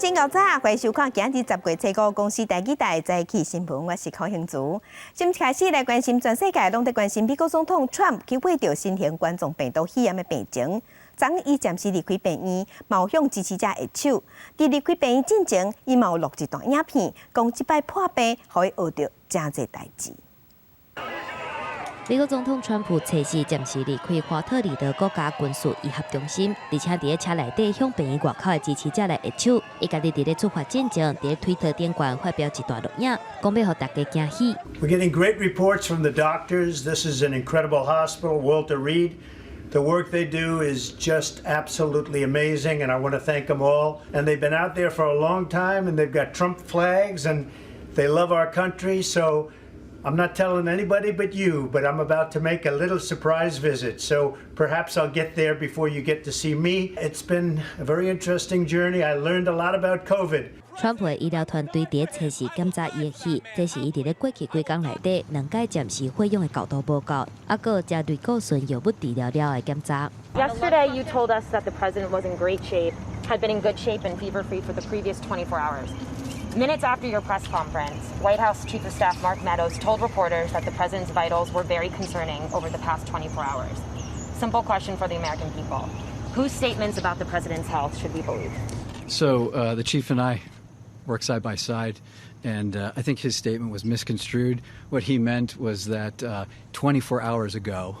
鄉親𠢕早，歡迎收看今日10月初五公視台語台早起新聞，我是柯興竹。先開始來關心全世界攏佇關心美國總統川普去患著新型冠狀病毒肺炎的病情。昨昏伊暫時離開病院，嘛有向支持者握手。佇離開病院進前，伊嘛有錄一段影片，講這擺破病，予伊學著誠濟代誌。美國總統川普初四暫時離開華特里德國家軍事醫學中心，而且佇咧車內底向病院外口的支持者來握手。伊家己佇咧出發進前，佇咧推特頂懸發表一段錄影，講欲予大家驚喜。 We're getting great reports from the doctors. This is an incredible hospital, Walter Reed. The work they do is just absolutely amazing, and I want to thank them all. And they've been out there for a long time, and they've got Trump flags, and they love our country. So I'm not telling anybody but you, but I'm about to make a little surprise visit. So perhaps I'll get there before you get to see me. It's been a very interesting journey. I learned a lot about COVID. 川普的醫療團隊佇咧測試檢查伊的血，這是伊佇咧過去幾工內底兩擺暫時血氧的高度無夠，猶閣食類固醇藥物治療了的檢查。 Yesterday, you told us that the president was in great shape, had been in good shape and fever-free for the previous 24 hours. Minutes after your press conference, White House Chief of Staff Mark Meadows told reporters that the president's vitals were very concerning over the past 24 hours. Simple question for the American people. Whose statements about the president's health should we believe? So the chief and I work side by side, and I think his statement was misconstrued. What he meant was that 24 hours ago,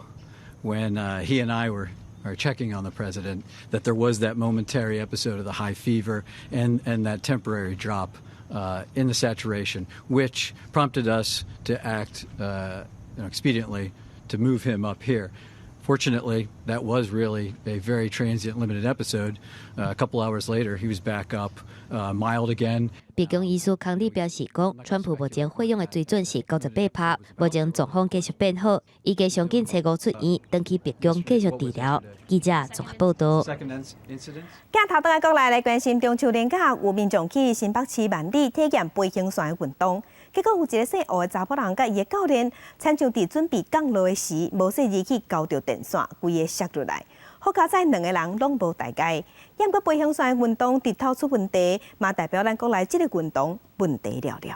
when he and I were are checking on the president, that there was that momentary episode of the high fever and that temporary drop in the saturation, which prompted us to act expediently to move him up here. Fortunately, that was really a very transient, limited episode. A couple hours later, he was back up, mild again. 白宮醫師康利表示講，川普目前血氧的水準是98趴，目前狀況繼續變好，預計上緊初五出院，轉去白宮繼續治療。記者綜合報道。鏡頭轉來國內來關心中秋連假，有民眾去新北市萬里體驗飛行傘的運動，結果有一个姓吳的查某人佮伊的教練，親像佇準備降落的時，無細意去勾著電線，規个摔落來。好佳哉兩个人攏無大礙。毋過飛行傘的運動直透出問題，嘛代表咱國內這个運動問題寥寥。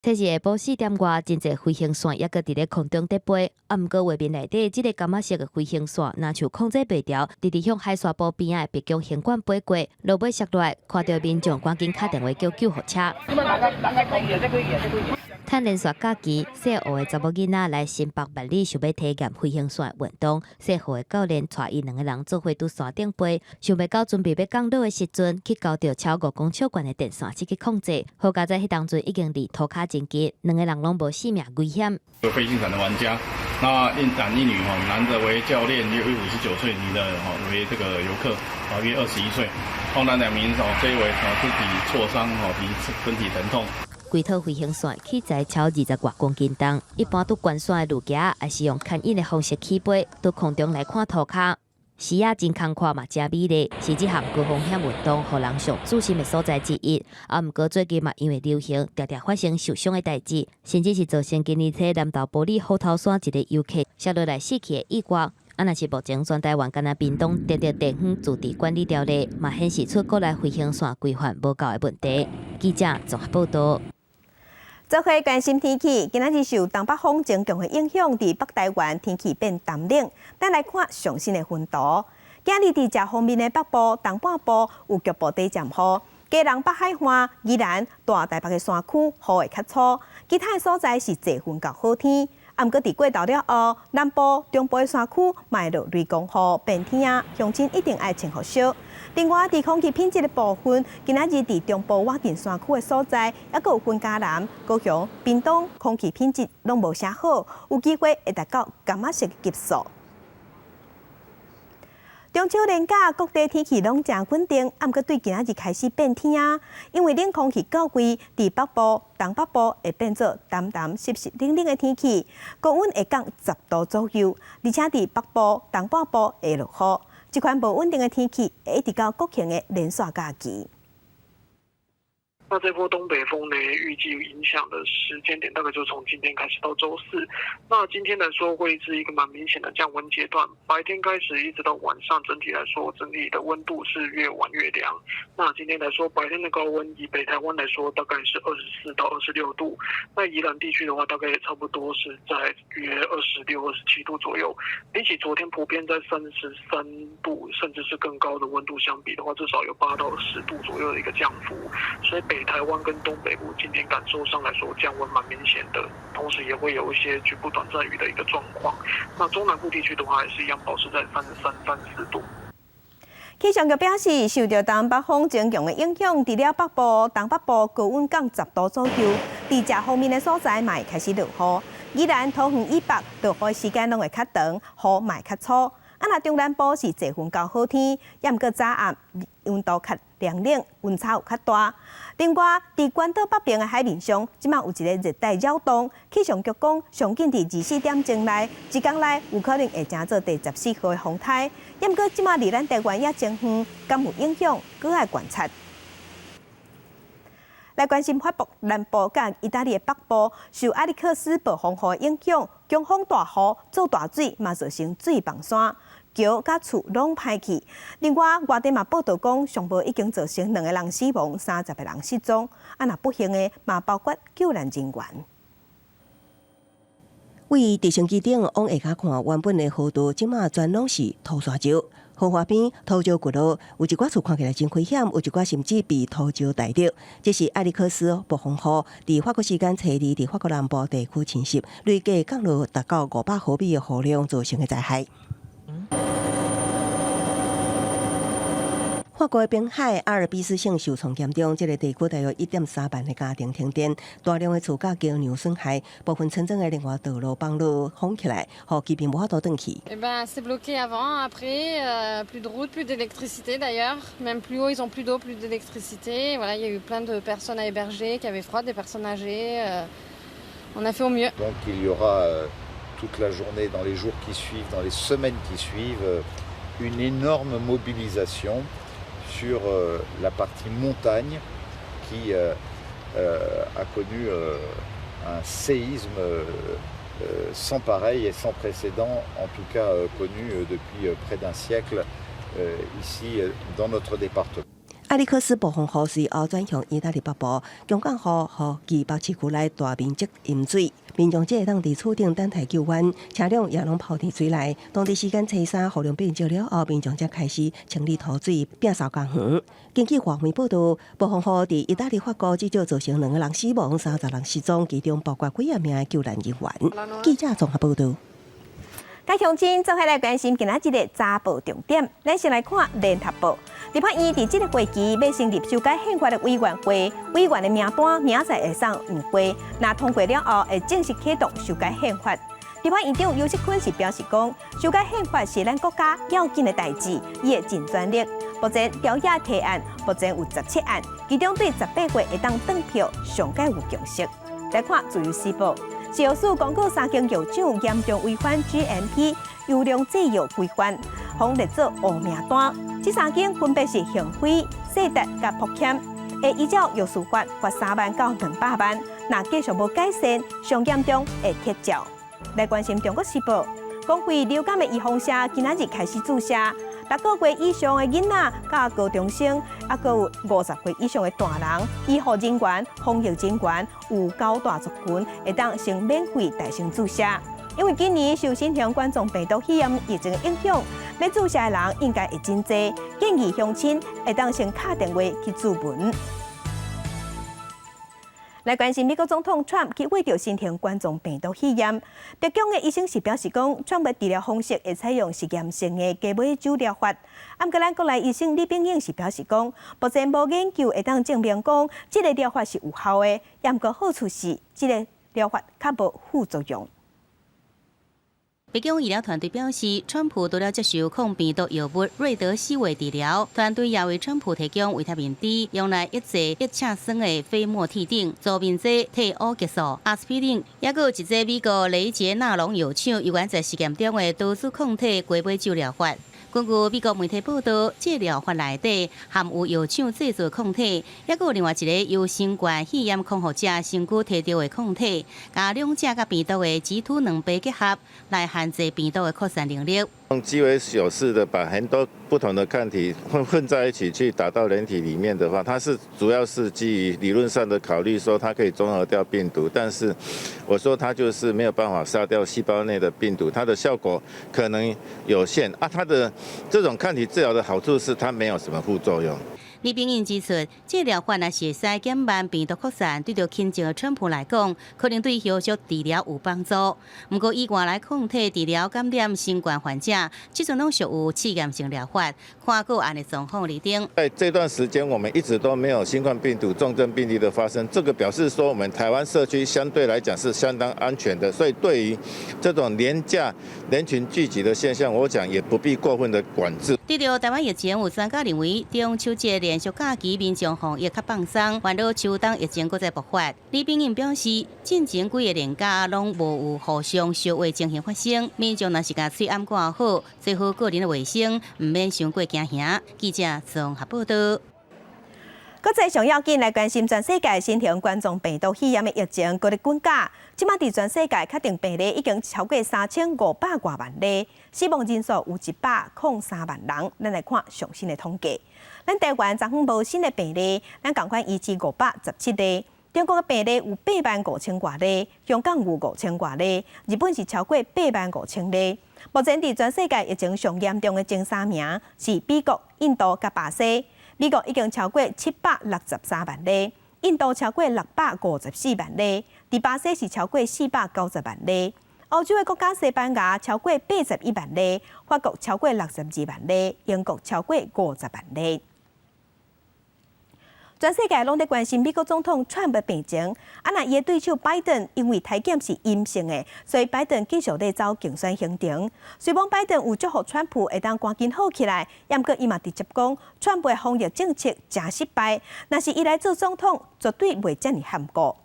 這是下晡4點外，真濟飛行傘猶閣佇咧空中佇飛。啊，毋過畫面內底這个柑仔色的飛行傘，若像控制袂牢，直直向海沙埔邊仔的白宮行館飛過，落尾摔落來，看著民眾趕緊敲電話叫救護車。趁連續假期，姓吳的查某囡仔來新北萬里，想欲體驗飛行傘的運動。姓胡的教練帶𪜶兩个人做伙佇山頂飛，想袂到準備欲降落的時陣，去勾著超5公尺懸的電線，失去控制。好佳哉彼當陣已經離塗跤真近，兩个人攏無性命危險。飛行傘的玩家，那一男一女吼，男的為教練約59歲，女的吼為這個遊客，啊約21歲。後那兩名哦，這一位哦肢體挫傷吼，及身體疼痛。規套飛行傘器材超20外公斤重，一般佇懸山的路行，也是用牽引的方式起飛，佇空中來看塗跤，視野真空闊嘛，誠美麗，是這項高風險運動，予人上注心的所在之一。啊，毋過最近嘛，因為流行，常常發生受傷的代誌，甚至是造成今年底南投埔里虎頭山一个遊客摔落來死去的意外。啊，若是目前全台灣干焦屏東得著地方自治管理條例，嘛顯示出國內飛行傘規範無夠的問題。記者綜合報道。做伙關心天氣，今仔日受東北風增強的影響，佇北台灣天氣變乾冷。咱來看上新的雲圖。今日佇遮方面的北部、東半部有局部短暫雨，基隆北海岸、宜蘭、大台北的山區雨會較粗，其他的所在是濟雲到好天。啊，毋過佇過晝了後，南部、中部的山區嘛會落雷公雨、變天啊，鄉親一定愛穿予俗。另外，佇空氣品質的部分，今仔日佇中部倚近山區的所在，猶閣有分嘉南、高雄、屏東，空氣品質攏無啥好，有機會會達到柑仔色級數。中秋連假，各地天氣攏誠穩定，啊，毋過對今仔日開始變天啊，因為冷空氣到位，佇北部、東北部會變做澹澹濕濕冷冷的天氣，高溫會降10度左右，而且佇北部、東半部會落雨。這款無穩定的天氣會一直到國慶的連續假期。那這波東北風呢，預計影響的時間點大概就從今天開始到週四。那今天來說會是一個蠻明顯的降溫階段，白天開始一直到晚上，整體來說整體的溫度是越晚越涼。那今天來說，白天的高溫以北台灣來說大概是24到26度，那宜蘭地區的話大概也差不多是在約26、27度左右。比起昨天普遍在33度甚至是更高的溫度相比的話，至少有8到10度左右的一個降幅。所以北台灣跟東北部今天感受上來說降溫蠻明顯的，同時也會有一些局部短暫雨的一個狀況。那中南部地區的話，還是一樣保持在33、34度。氣象局表示，受著東北風增強的影響，除了北部、東北部高溫降10度左右，佇遮方面的所在嘛會開始落雨。宜蘭桃園以北落雨時間攏會較長，雨嘛會較粗。啊，若中南部是濟雲到好天，也毋過早暗溫度較涼冷，溫差有較大。另外，佇關島北邊的海面上，這馬有一个熱帶擾動，氣象局講，上緊佇24點鐘內，一工內有可能會成做第14號的風颱。也毋過，這馬離咱台灣也真遠，敢有影響，閣愛觀察。來關心法國南部佮意大利的北部，受艾利克斯暴風雨影響，強風大雨做大水，嘛造成水崩山，橋佮厝攏歹去。另外，外電嘛報導講，上無已經造成兩个人死亡，30個人失蹤。啊，若不幸的嘛包括救難人員。位直升機頂往下跤看，原本的河道，這馬全攏是土沙石。河岸邊土石滑落，有一寡厝看起來真危險，有一寡甚至被土石帶著。這是艾利克斯暴風雨，佇法國時間初二，佇法國南部地區侵襲，累計降落達到500毫米的雨量造成的災害。法國的濱海阿爾卑斯省受創嚴重，這个地區大約1.3萬个家庭停電，大量的厝佮橋梁損害，部分村莊的另外道路網路封起來，予居民無法度轉去。 Eh ben, c'est bloqué avant, après, plus de route, plus d'électricité d'ailleurs. Même plus haut, ils ont plus d'eau, plus d'électricité. Voilà, il y a eu plein de personnes à héberger qui avaient froid, des personnes âgées. On a fait au mieux. Donc il y aura toute la journée, dans les jours qui suivent, dans les semaines qui suivent, une énorme mobilisation sur la partie montagne qui a connu un séisme sans pareil et sans précédent, en tout cas connu depuis près d'un siècle ici dans notre département. 艾利克斯暴風雨隨後轉向意大利北部，強降雨予其北市區內大面積淹水，民眾只會當佇厝頂等待救援，車輛也攏泡佇水內。當地時間初三，雨量變少了後，民眾才開始清理土水，摒掃公園。根據外媒報導，暴風雨佇意大利、法國至少造成兩个人死亡，30人失蹤，其中包括幾仔名救難人員。記者綜合報導。佮鄉親做伙來關心今仔日的早報重點，咱先來看聯合報。立法院佇這个會期欲成立修改憲法的委員會，委員的名單明仔載會送院會，若通過了後，會正式啟動修改憲法。立法院長游錫堃是表示講，修改憲法是咱國家要緊的代誌，伊會盡全力。目前朝野提案，目前有17案，其中對18歲會當轉票上蓋有共識。來看自由時報。食藥署公告三間藥廠嚴重違反 GMP 優良製藥規範，予列做烏名單。這三間分別是杏輝、世達佮卜謙，會依照藥事法罰3萬到200萬。若繼續無改善，上嚴重會撤照。來關心中國時報，公費流感的預防射今仔日開始注射。6個月以上的囡仔、佮高中生，抑閣有50歲以上的大人、醫護人員、防疫人員，有九大族群會當先免費代先注射。因為今年受新型冠狀病毒肺炎疫情的影響，欲注射的人應該會真濟，建議鄉親會當先敲電話去諮詢。來關心美國總統川普去患著新型冠狀病毒肺炎，白宮的醫生是表示講，川普的治療方式會採用實驗性的雞尾酒療法。毋過咱國內醫生李炳穎是表示講，目前無研究會當證明講這个療法是有效的，毋過好處是這个療法較無副作用。白宮醫療團隊表示，川普除了接受抗病毒藥物瑞德西韋治療，團隊也為川普提供維他命 D，用來抑制腋赤酸的非莫替丁、助眠劑褪黑激素、阿司匹林，抑閣有一劑美國雷傑納隆藥廠猶原在試驗中的多株抗體雞尾酒療法。根據美國媒體報道，這療法內底含有藥廠製造抗體，抑閣有另外一個由新冠肺炎康復者身軀提著的抗體，共兩者佮病毒的 G2 2B 結合，來限制病毒的擴散能力。用雞尾酒式的把很多不同的抗體混混在一起去打到人體裡面的話，它是主要是基於理論上的考慮，說它可以中和掉病毒，但是我說它就是沒有辦法殺掉細胞內的病毒，它的效果可能有限啊。它的這種抗體治療的好處是它沒有什麼副作用。李炳穎指出，這療法若是會使減慢病毒擴散，對著輕症的川普來講，可能對後續治療有幫助。毋過以外來抗體治療感染新冠患者，這陣攏屬有試驗性療法，看個案的狀況而定。在這段時間，我們一直都沒有新冠病毒重症病例的發生，這個表示說我們台灣社區相對來講是相當安全的。所以對於這種連假人群聚集的現象，我講也不必過分的管制。對著台灣疫情，有專家認為，中秋節連續假期民眾防疫較放鬆，煩惱秋冬疫情閣再爆發。李炳穎表示，進前幾個連假攏無有互相相話情形發生，民眾若是共喙罨掛好，做好個人的衛生，毋免傷過驚嚇。記者綜合報道。國際上要緊來關心全世界新型冠狀病毒肺炎的疫情，閣咧滾價。這馬佇全世界確定病例已經超過3500外萬例，死亡人數有103萬人。咱來看上新的統計，咱台灣昨昏無新的病例，咱仝款維持517例。中國的病例有8萬5千外例，香港有5千外例，日本是超過8萬5千例。目前佇全世界疫情上嚴重的前三名是美國、印度佮巴西。美國已經超過763萬例，印度超過654萬例，佇巴西是超過490萬例。歐洲的國家西班牙超過81萬例，法國超過62萬例，英國超過50萬例。全世界攏佇關心美國總統川普病情，啊，若伊的對手拜登因為體檢是陰性的，所以拜登繼續咧走競選行程。雖罔拜登有祝福川普會當趕緊好起來，毋過伊嘛直接講，川普的防疫政策誠失敗，若是伊來做總統，絕對袂遮爾含糊。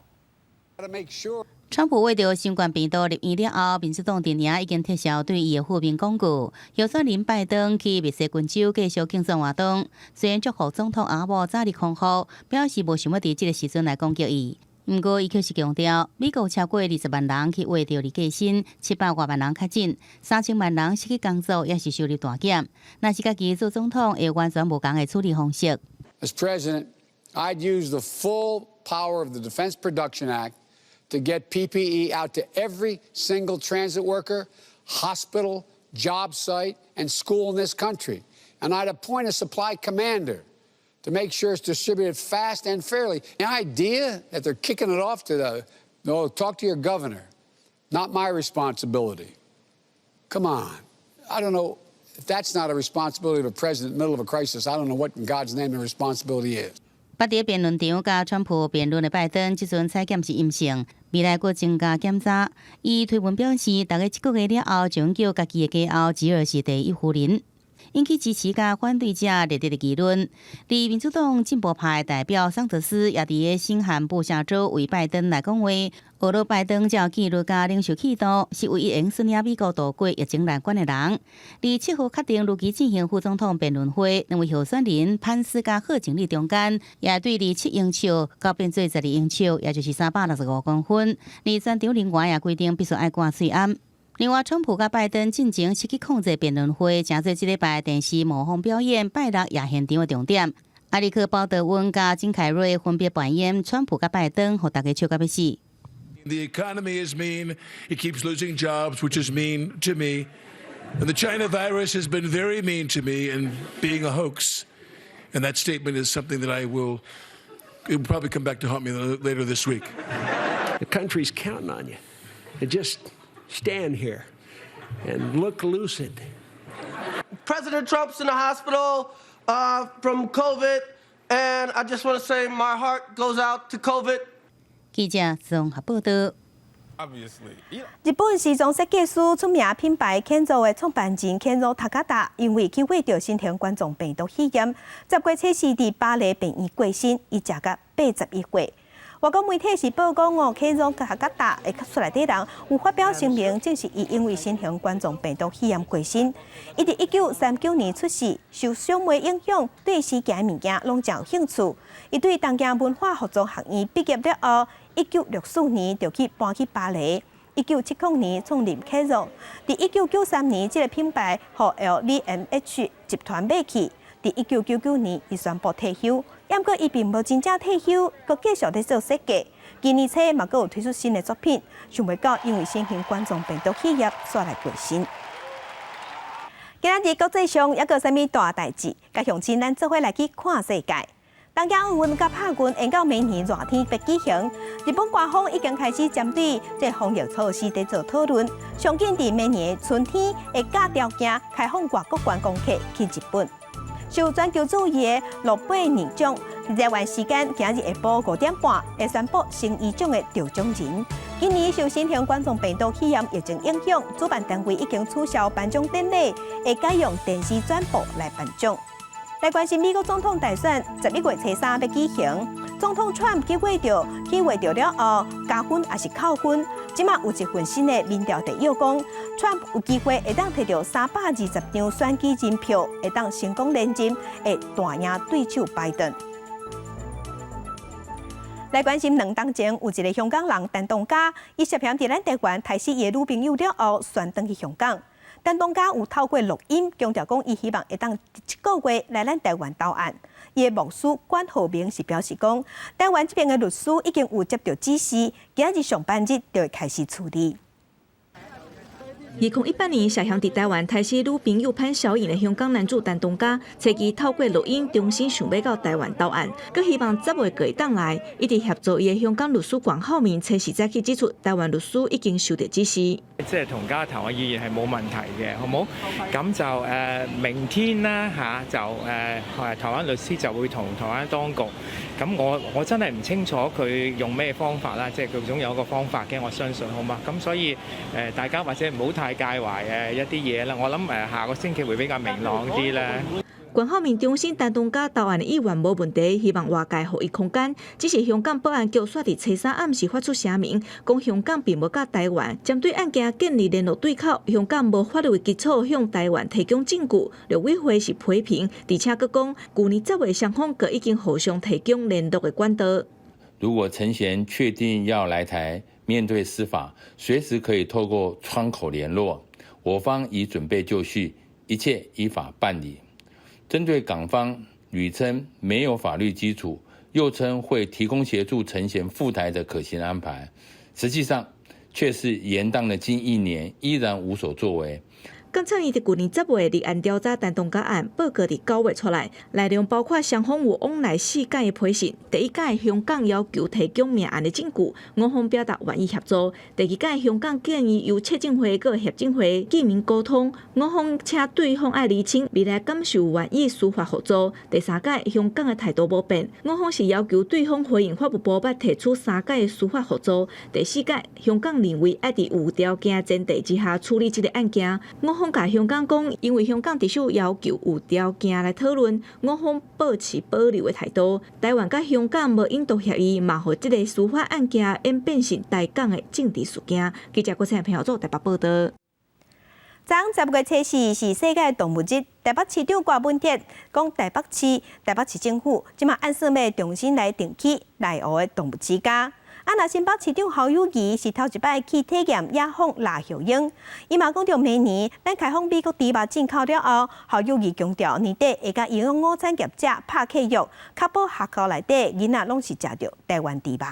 川普罹著新冠病毒入院了後，民主黨陣營已經撤銷對伊的負面廣告。候選人拜登去密西根州繼續競選活動，雖然祝福總統阿某早日康復，表示無想欲佇這个時陣來攻擊伊。毋過伊卻是強調，美國超過20萬人去活著而過身，700外萬人確診，3000萬人失去工作，抑是收入大減。若是家己做總統，會完全無仝的處理方式。 As president, I'd use the full power of the Defense Production Act to get PPE out to every single transit worker, hospital, job site, and school in this country. And I'd appoint a supply commander to make sure it's distributed fast and fairly. The idea that they're kicking it off to the, "No, talk to your governor, not my responsibility." Come on. I don't know if that's not a responsibility of a president in the middle of a crisis. I don't know what in God's name the responsibility is. 捌佇辯論場佮川普辯論的拜登，這陣採檢是陰性，未來閣增加檢查。伊推文表示，大概一個月了後，將叫家己的家後，吉爾是第一夫人。引起支持佮反對者熱烈的議論。而民主黨進步派代表桑德斯也佇个新罕布夏州為拜登來講話，呵咾拜登這紀律佮領袖氣度，是唯一會用率領美國渡過疫情難關的人。而7號確定如期進行副總統辯論會，兩位候選人潘斯佮賀錦麗中間，也對27英尺到變做12英尺，也就是365公分。而全場人員也規定必須愛掛喙罨。另外，川普佮拜登進前失去控制辯論會，成做這禮拜電視模仿表演拜六夜現場的重點。阿里克鮑德溫佮金凱瑞分別扮演川普佮拜登，予大家笑甲欲死。 The economy is mean. It keeps losing jobs, which is mean to me. And the China virus has been very mean to me and being a hoax. And that statement is something that it will probably come back to haunt me later this week. The country's counting on you. And just stand here and look lucid. President Trump's in the hospital from COVID, and I just want to say my heart goes out to COVID. 記者綜合報道。日本時裝設計師出名品牌 Kenzo 的創辦人 Kenzo Takada，因為去罹著新型冠狀病毒肺炎，十月初四佇巴黎病院過身，伊食甲81歲。外國媒體是報講哦，Kenzo Sakata 的出來的人有發表聲明，證實伊因為新型冠狀病毒肺炎過身。伊佇1939年出世，受小妹影響，對時行的物件攏誠有興趣。伊對東京文化服裝學院畢業了後，1964年就去搬去巴黎。1970年創立 Kenzo，佇1993年，這個品牌予 LVMH 集團買去。佇1999年，伊宣布退休，毋過伊並無真正退休，閣繼續咧做設計。今年初嘛，閣有推出新的作品，想袂到因為新型冠狀病毒肺炎，煞來過身。今仔日國際上猶閣有啥物大代誌？佮鄉親咱做伙來去看世界。東京奧運佮拍運延到明年熱天欲舉行，日本官方已經開始針對這防疫措施佇做討論。上緊佇明年春天會加條件開放外國觀光客去日本。受全球注意的諾貝爾獎，台灣時間今日下晡5點半會宣布新一獎的得獎人。今年受新型冠狀病毒肺炎疫情影響，主辦單位已經取消頒獎典禮，會改用電視轉播來頒獎。來關心美國總統大選，11月初三欲舉行。總統川普去畫著了後，加分抑是扣分？這馬有一份新的民調提要講，川普有機會會當提著320張選舉人票，會當成功連任，會大贏對手拜登。來關心兩冬前有一个香港人陳東家，伊涉嫌佇咱台灣刣死伊的女朋友了後，旋轉去香港。陳東家有透過錄音強調講，伊希望會當一個月來咱台灣投案。伊的牧師管浩鳴是表示講，台灣這邊的律師已經有接到指示，今仔日上班日就會開始處理。2018年，涉嫌佇台灣刣死女朋友潘小穎的香港男子陳東家，初期透過錄音重新想欲到台灣投案，閣希望十月會當來。伊佇協助伊的香港律師關浩明，初時早起指出，台灣律師已經收到指示。即係同家投案意願係冇問題嘅，好冇？咁就明天啦嚇，就台灣律師就會同台灣當局。咁我真係唔清楚佢用咩方法啦，即係佢總有一個方法嘅，我相信好嘛？咁所以大家或者唔好太介懷一啲嘢啦。我諗下個星期會比較明朗啲啦。關浩明重申陳東家投案的意願無問題，希望外界予伊空間。只是香港保安局煞佇初三暗時發出聲明，講香港並無佮台灣針對案件建立聯絡對口，香港無法律的基礎向台灣提供證據。陸委會是批評，而且閣講，舊年10月雙方閣已經互相提供聯絡的管道。如果陳賢確定要來台面對司法，隨時可以透過窗口聯絡，我方已準備就緒，一切依法辦理。針對港方屢稱沒有法律基礎，又稱會提供協助陳賢赴台的可行安排，實際上卻是延宕了近一年，依然無所作為。檢察院佇舊年10月立案調查陳東家案，報告佇9月出來，內容包括雙方有往來四擺的批信。第一擺香港要求提供命案的證據，我方表達願意協助。第二擺香港建議由測證會佮協證會記名溝通，我方請對方愛釐清未來敢是有願意司法合作。第三擺香港的態度無變，我方是要求對方回應法務部捌提出三擺的司法合作。第四擺香港認為愛佇有條件前提之下處理這个案件，我方共香港講，因為香港持續要求有條件來討論，我方保持保留的態度。台灣佮香港無引渡協議，嘛予這个司法案件演變成台港的政治事件。記者郭彩朋友做台北報道。昨10月初四是世界動物日，台北市長柯文哲講，台北市政府這馬按算欲重新來重啟內湖的動物之家。啊，若新北市長侯友宜是頭一擺去體驗野放臘鴞鷹，伊嘛講著明年咱開放美國豬肉進口了後，侯友宜強調年底會佮營養午餐業者拍契約，確保學校內底囡仔攏是食著台灣豬肉。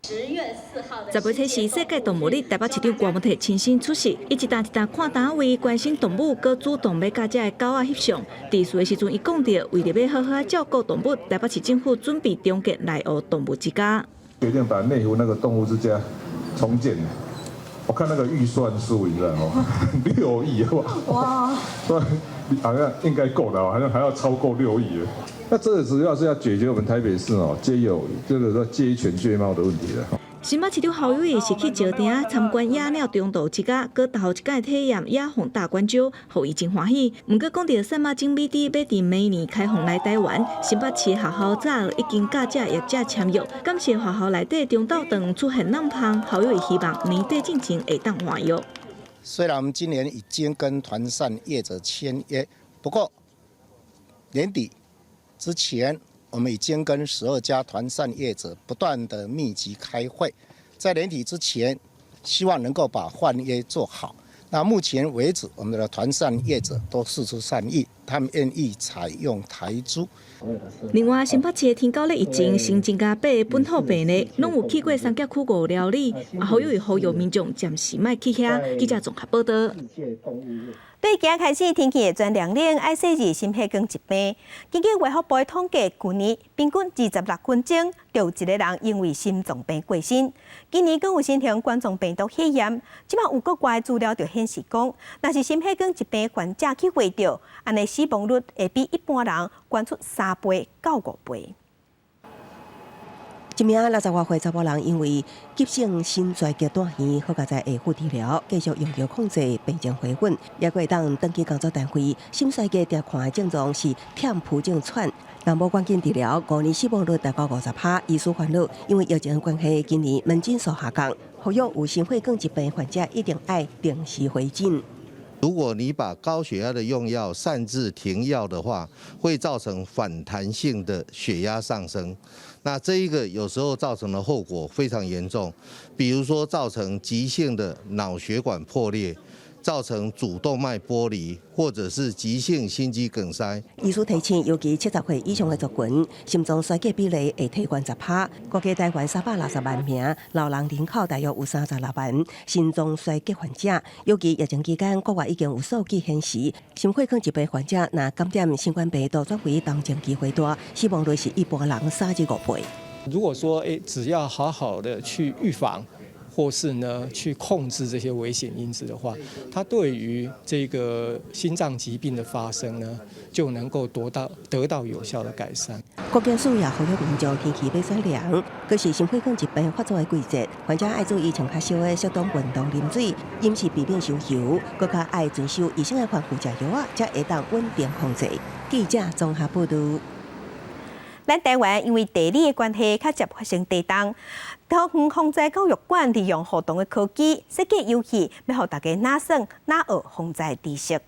10月初四世界動物日，台北市長柯文哲親身出席，伊一擔一擔看單位，關心動物，閣主動欲佮遮的狗仔翕相。致辭的時陣，伊講著，為著欲好好照顧動物，台北市政府準備重建內湖動物之家。決定把內湖那個動物之家重建，我看那個預算數，你知道嗎？6億哇！哇！好像應該夠了，好像還要超過六億。那這個主要是要解決我們台北市哦，街有這個說街犬街貓的問題了。新北市長侯友宜是去石碇參觀野鳥中道之家，閣頭一擺體驗野放大觀鳥，予伊真歡喜。毋過講著瘦肉精米豬欲佇明年開放來台灣，新北市學校早已經佮這業者簽約，感謝學校內底中晝頓出現挵芳，侯友宜希望年底進前會當換藥。雖然我們今年已經跟團膳業者簽約，不過年底之前，我們已經跟12家團膳業者不斷的密集開會，在年底之前，希望能夠把換約做好。那目前為止，我們的團膳業者都釋出善意，他們願意採用台豬。另外，新北市的天狗咧疫情新增加八个本土病例，攏有去過三峽區五寮里，侯友宜呼籲民眾暫時莫去遐。記者綜合報道。對今開始天氣會轉涼冷，愛細緻心血管疾病。根據衛福部的統計，舊年平均26分鐘就有一個人因為心臟病過身。今年閣有新型冠狀病毒肺炎，這馬有國外資料就顯示講，若是心血管疾病患者去患著，按呢死亡率會比一般人懸出3倍到5倍。一名60外歲查某人因為急性心衰竭住院，好佳哉下府治療，繼續用藥控制病情回穩，猶閣會當轉去工作單位。心衰竭常看的症狀是忝浮症喘，若無趕緊治療，5年死亡率達到50%。醫師煩惱，因為疫情關係，今年門診數下降，呼籲有心血管疾病患者一定愛定時回診。如果你把高血壓的用藥擅自停藥的話，會造成反彈性的血壓上升。那這一個有時候造成的後果非常嚴重，比如說造成急性的腦血管破裂，造成主動脈剝離，或者是急性心肌梗塞。醫師提醒，尤其70歲以上的族群，心臟衰竭比例會提懸10%。估計台灣360萬名老人人口，大約有36萬心臟衰竭患者。尤其疫情期間，國外已經有數據顯示，心血管疾病患者若感染新冠病毒轉為重症機會大，死亡率是一般人3至5倍。如果說，只要好好的去預防，或是呢去控制這些危險因子的話，它對於這個心臟疾病的發生呢，就能夠得到有效的改善。國健署也呼籲民眾天氣欲轉涼，閣是心血管疾病發作的季節，患者愛注意穿較少的適當運動、啉水、飲食避免傷油，閣較愛遵守醫生的吩咐食藥仔，才會當穩定控制。記者綜合報道。咱台灣因為地理的關係，較捷發生地動。桃園防災教育館利用互動的科技設計遊戲，欲予大家哪耍哪學防災知識。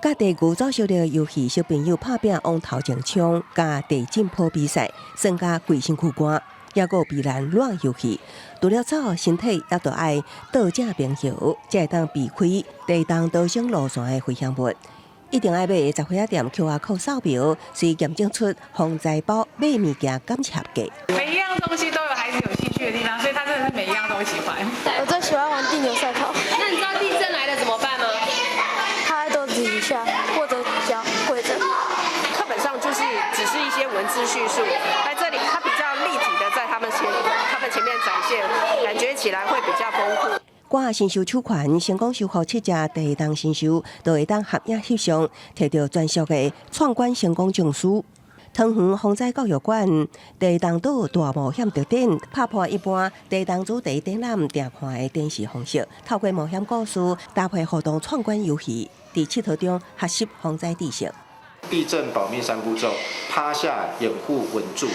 佮地牛走相的遊戲，小朋友拍拚往頭前衝，佮地震波比賽，耍甲規身軀汗，猶閣有避難湠遊戲。除了走，身體也著愛倒正平衡，才會當避開地動逃生路線的危險物。一定愛買雜貨仔店 QR code 掃描，隨驗證出防災包買物件檢測合格。每一樣東西都有孩子有興趣的地方，所以他真的是每一樣都喜歡。我最喜歡玩地牛賽跑。那你知道地震來了怎麼辦嗎？趴在桌子底下，或者腳跪著。課本上就是只是一些文字敘述，在這裡它比較立體的在他們前面展現，感覺起來會比較豐富。掛神獸手環，成功收穫七隻地動神獸，就會當合影翕相，摕著專屬的闖關成功證書。桃園防災教育館地動島大冒險特展，拍破一般地動主題展覽定看的電視方式，透過冒險故事搭配互動闖關遊戲，佇𨑨迌中學習防災知識。地震保命三步驟：趴下、掩護、穩住。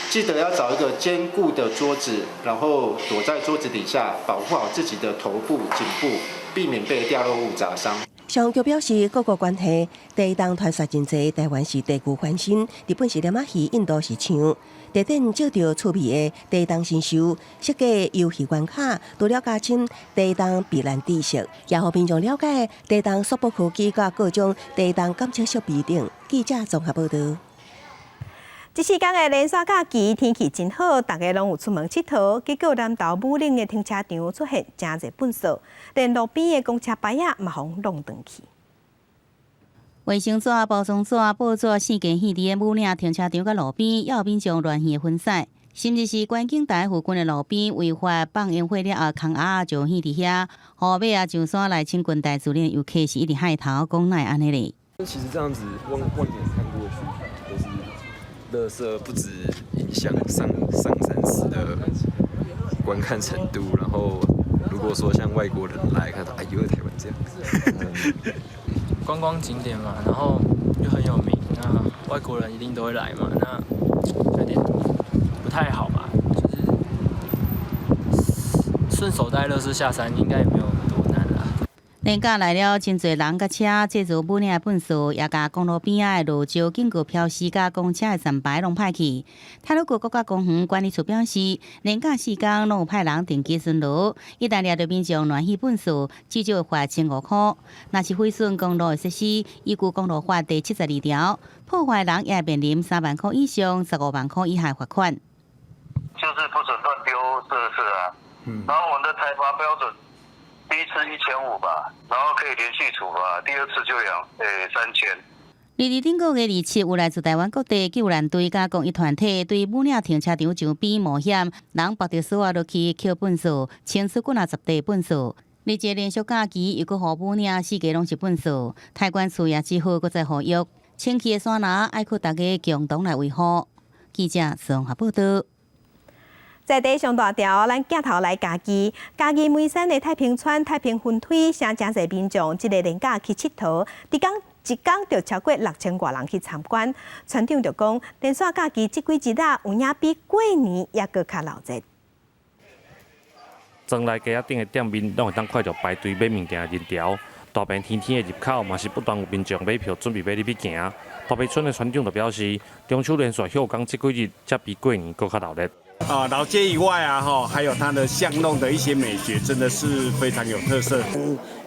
記得要找一個堅固的桌子，然後躲在桌子底下，保護好自己的頭部、頸部，避免被掉落物砸傷。消防局表示，各國關係地動傳說真濟，台灣是地球翻身，日本是鯰仔魚，印度是象。地點借著趣味的地動神獸設計遊戲關卡，除了加深地動避難知識，也予民眾了解地動速報科技佮各種地動監測設備等。記者綜合報道。這四工的連續假期天氣真好，大家攏有出門𨑨迌，結果南投武嶺的停車場出現誠濟糞埽，連路邊的公車牌仔嘛予弄斷去。衛生紙、包裝紙、報紙四界棄佇个武嶺停車場佮路邊，也有民眾亂棄的糞屎，甚至是觀景台附近的路邊違法放煙火了後，空盒仔就棄佇遐，予欲仔上山來親近大自然遊客是一直害頭，講哪會按呢咧？其實這樣子望望眼看過去，都是垃圾，不止影響上上山時的觀看程度，然後如果說像外國人來看到，哎呦，台灣這樣，觀光景點嘛，然後又很有名，那外國人一定都會來嘛，那有點不太好吧，就是順手帶垃圾下山，應該也沒有多難啦。連假來了，真濟人佮車製造武嶺的糞埽，也共公路邊仔的落石警告標示佮公車的站牌攏歹去。太魯閣國家公園管理處表示，連假四工攏有派人定期巡邏，一旦掠著民眾亂棄糞埽，至少會罰1500箍。若是毀損公路的設施，依據公路法第72條，破壞人也會面臨3萬箍以上15萬箍以下罰款。就是不准亂丟垃圾啊，然後我們的裁罰標準。第一次1500吧，然後可以連續處罰，第二次就3000。佇佇頂個月27，有來自台灣各地救難隊佮公益團體對武嶺停車場周邊冒險，人縛著索仔落去抾糞埽，清出幾若十塊糞埽。而這連續假期又閣予武嶺四界攏是糞埽，太管處也只好閣再呼籲，清氣的山林愛靠大家共同來維護。記者綜合報道。在地上大條，咱鏡頭來嘉義，嘉義梅山的太平村太平分推，誠濟民眾這个連假去𨑨迌，逐工一工就超過6000外人去參觀。村長就講，連續假期這幾日啊，有影比過年猶閣較鬧熱。莊內街仔頂的店面，攏會當看著排隊買物件的人潮。大坪天天的入口嘛是不斷有民眾買票準備欲入去行。大坪村的村長就表示，中秋連續歇工這幾日，才比過年閣較鬧熱。啊，老街以外啊，哈，還有它的巷弄的一些美學，真的是非常有特色。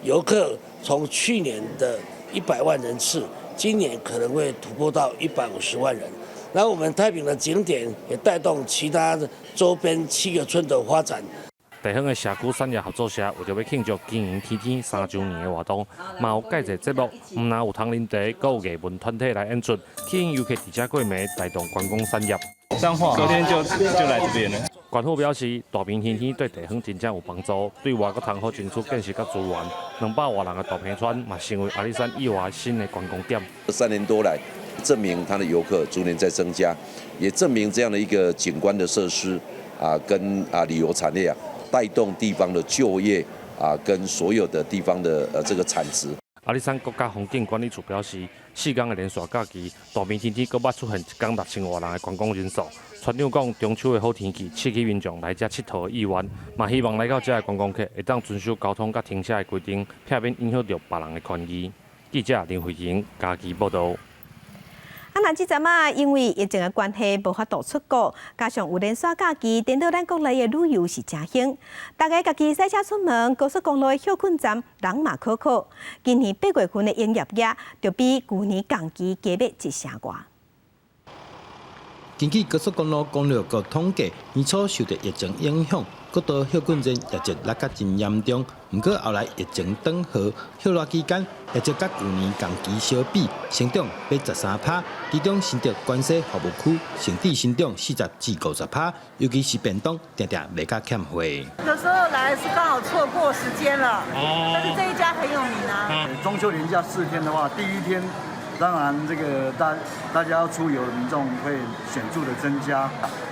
遊客從去年的100萬人次，今年可能會突破到150萬人。那我們太平的景點也帶動其他周邊7個村的發展。地方的社區產業合作社為著欲慶祝經營天天3週年的活動，嘛有蓋濟節目，毋但有唐人茶，閣有藝文團體來演出，吸引遊客佇遮過暝，帶動觀光產業。彰化，昨天就來這邊了。縣府表示，大坪天天對地方真正有幫助，對外閣通好爭取建設佮資源。200外人的大坪村嘛，成為阿里山以外新的觀光點。 3年多來，證明它的遊客逐年在增加，也證明這樣的一個景觀的設施啊，跟旅遊產業啊，帶動地方的就業啊，跟所有的地方的這個產值。阿里山國家風景管理處表示，4工的連續假期，大坪天天閣捌出現一工6000外人的觀光人數。村長講，中秋的好天氣，刺激民眾來遮𨑨迌的意願，嘛希望來到遮的觀光客會當遵守交通佮停車的規定，避免影響著別人的權益。記者林慧瑩嘉義報導。啊，若這陣仔，因為疫情的關係，無法度出國，加上有連續假期，顛倒咱國內的旅遊是誠興。大家家己駛車出門，高速公路的歇睏站人嘛可可。今年8月份的營業額就比舊年同期加欲一成外。根據高速公路公路局統計，年初受著疫情影響，國道歇睏站業績落甲真嚴重。毋過後來疫情轉好，歇熱期間業績佮舊年同期相比，成長欲13趴，其中新竹關西服務區甚至成長40至50趴，尤其是便當，定定賣甲欠貨。有時候來是剛好錯過時間了，但是這一家很有名啊。中秋連假4天的話，第一天。當然，這個大家要出遊的民眾會顯著的增加，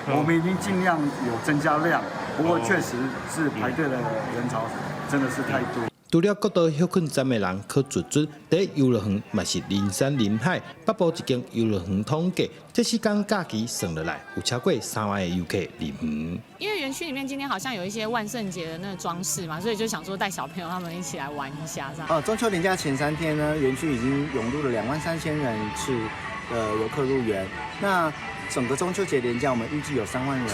我們已經盡量有增加量，不過確實是排隊的人潮真的是太多。除了國道歇睏站的人較濟濟，佇遊樂園嘛是人山人海。北部一間遊樂園統計，這4工假期算落來，有超過3萬个遊客入園。因為園區裡面今天好像有一些萬聖節的那個裝飾嘛，所以就想說帶小朋友他們一起來玩一下這樣。哦，中秋連假前3天呢，園區已經湧入了23,000人次的遊客入園。那整個中秋節連假，我們預計有3萬人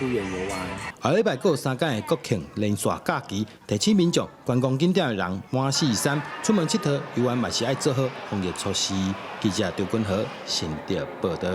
入園遊玩。下禮拜閣有3工的國慶連續假期，提醒民眾觀光景點的人滿四山，出門𨑨迌遊玩嘛是愛做好防疫措施。記者張君和新竹報導。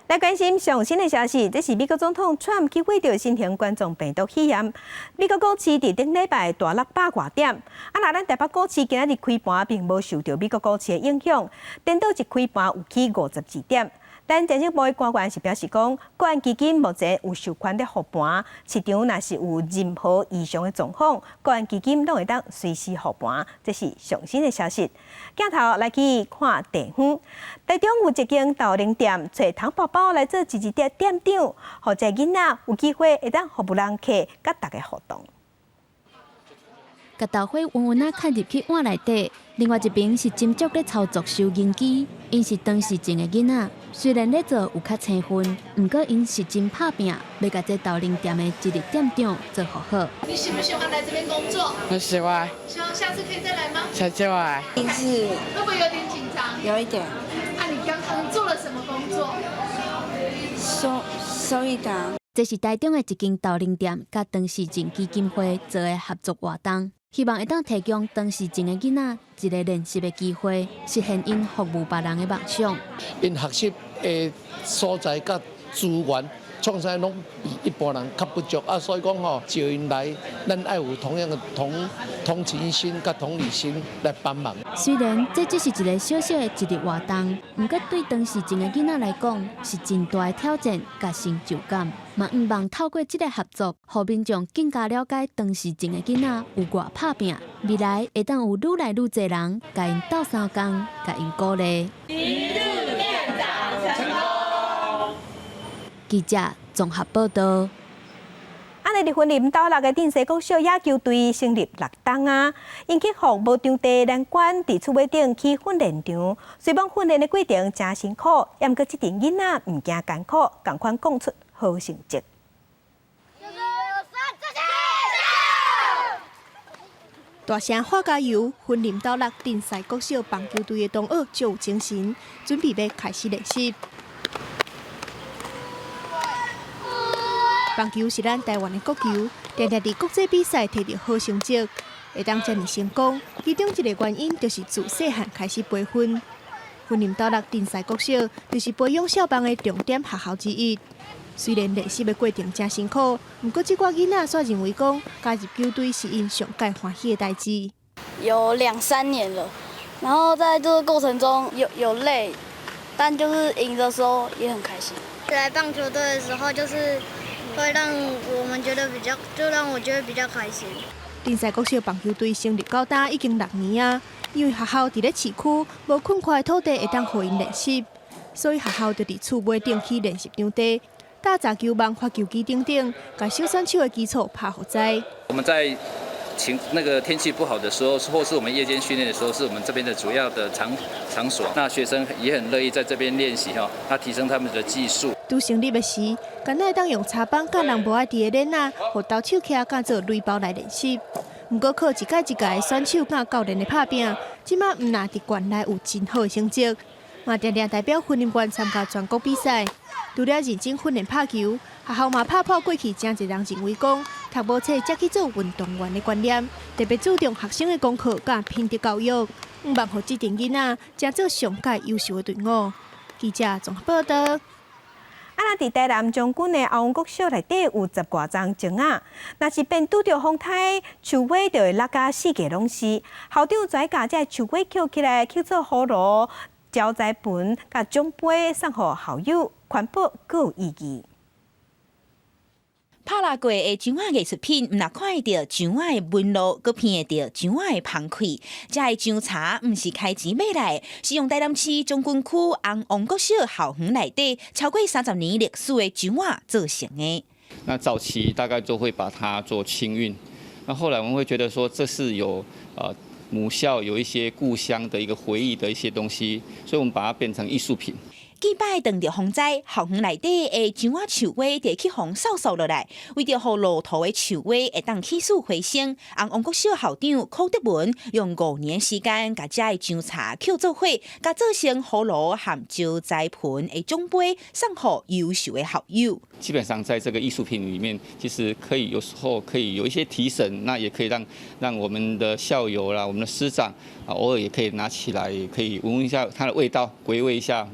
來關心上新的消息，這是美國總統川普去染著新型冠狀病毒肺炎。美國股市佇頂禮拜大落百外點。啊，若咱台北股市今仔日開盤並無受著美國股市的影響，顛倒一開盤有起52點。咱财政部的官員是表示講，國安基金目前有授權咧復盤，市場若是有任何異常的狀況，國安基金攏會當隨時復盤。這是上新的消息。鏡頭來去看地方，台中有一間豆奶店，揣糖寶寶來做一日的店長，予這囡仔有機會會當服務人客，佮大家互動。共豆花穩穩仔崁入去碗內底，另外一邊是斟酌咧操作收銀機。𪜶是唐氏症的囡仔，雖然咧做有較青分，毋過𪜶是真拍拚，欲共這豆奶店的一日店長做予好。你喜不喜歡來這邊工作？很喜歡。希望下次可以再來嗎？下次來。是。會不會有點緊張？有一點。啊，你剛剛做了什麼工作？收收一檔。這是台中的一間豆奶店，佮唐氏症基金會做的合作活動，希望會當提供唐氏症的囡仔一个練習的機會，實現𪜶服務別人的夢想。𪜶學習的所在佮資源，創啥攏比一般人較不足啊，所以講吼，召𪜶來，咱愛有同樣的同情心佮同理心來幫忙。雖然這只是一个小小的一日活動，毋過對唐氏症的囡仔來講，是真大的挑戰佮成就感。嘛，向望透過這个合作，予民眾更加了解唐氏症的囡仔有偌拍拚，未來會當有愈來愈濟人共𪜶鬥相共，共𪜶鼓勵。一日店長成功。記者綜合報道。按呢，佇雲林斗六的鎮西國小野球隊成立六冬啊，𪜶克服無場地難關，佇厝尾頂起訓練場。雖罔訓練的過程誠辛苦，毋過這陣囡仔毋驚艱苦，仝款講出好成績。一、二、三，大聲喊加油！雲林斗六鎮西國小棒球隊的同學足有精神，準備欲開始練習。棒球是咱台灣的國球，定定佇國際比賽摕著好成績，會當遮爾成功，其中一个原因就是自細漢開始培訓。雲林斗六鎮西國小就是培養少棒的重點學校之一。雖然練習的過程誠辛苦，毋過這寡囡仔煞認為講加入球隊是𪜶上蓋歡喜的代誌。有兩三年了，然後在這個過程中有累，但就是贏的時候也很開心。來棒球隊的時候，就是會讓我們覺得比較，就讓我覺得比較開心。鎮西國小棒球隊成立到今已經6年啊，因為學校佇咧市區，無寬闊的土地會當予𪜶練習，所以學校就佇厝尾頂起練習場地，搭雜球網、發球機等等，共小選手的基礎拍予知。我們在晴那個天氣不好的時候，或是我們夜間訓練的時候，是我們這邊的主要的場所。那學生也很樂意在這邊練習哈，那提升他們的技術。拄成立的時，敢若會當用柴枋佮人無愛挃的鏈仔，予投手徛佮做壘包來練習。毋過靠一屆一屆的選手佮教練的拍拚，這馬毋但佇縣內有真好的成績，嘛定定代表雲林縣參加全國比賽。除了認真訓練拍球，學校嘛拍破過去誠濟人認為講讀無冊才去做運動員的觀念，特別注重學生的功課佮品德教育，向望予這陣囡仔成做上蓋優秀的隊伍。記者綜合報道。啊，若佇台南將軍的阿王國小內底有十外叢松仔，若是變拄著風颱，樹尾就會落甲四界攏是。校長就愛共這樹尾抾起來，抾做葫蘆、招財盆、佮獎杯送予校友，環保閣有意義。拍蠟過的樟仔藝術品，毋若看會著樟仔的紋路，閣聞會著樟仔的芳氣。這个樟柴毋是開錢買來，是用台南市將軍區紅王國小校園內底超過30年歷史的樟仔做成的。那早期大概都會把它做清運，那後來我們會覺得說，這是有母校有一些故鄉的一個回憶的一些東西，所以我們把它變成藝術品。近擺當著風災，校園內底的樟仔樹尾就去予掃掃落來，為著予路途的樹尾會當起死回生，紅王國小校長柯德文用5年時間，共這个樟柴抾做伙，共做成葫蘆和招財盆的獎杯，送予優秀的校友。基本上在這個藝術品裡面，其實可以有時候可以有一些提神，那也可以讓我們的校友啦、我們的師長啊，偶爾也可以拿起來，也可以聞一下它的味道，回味一下。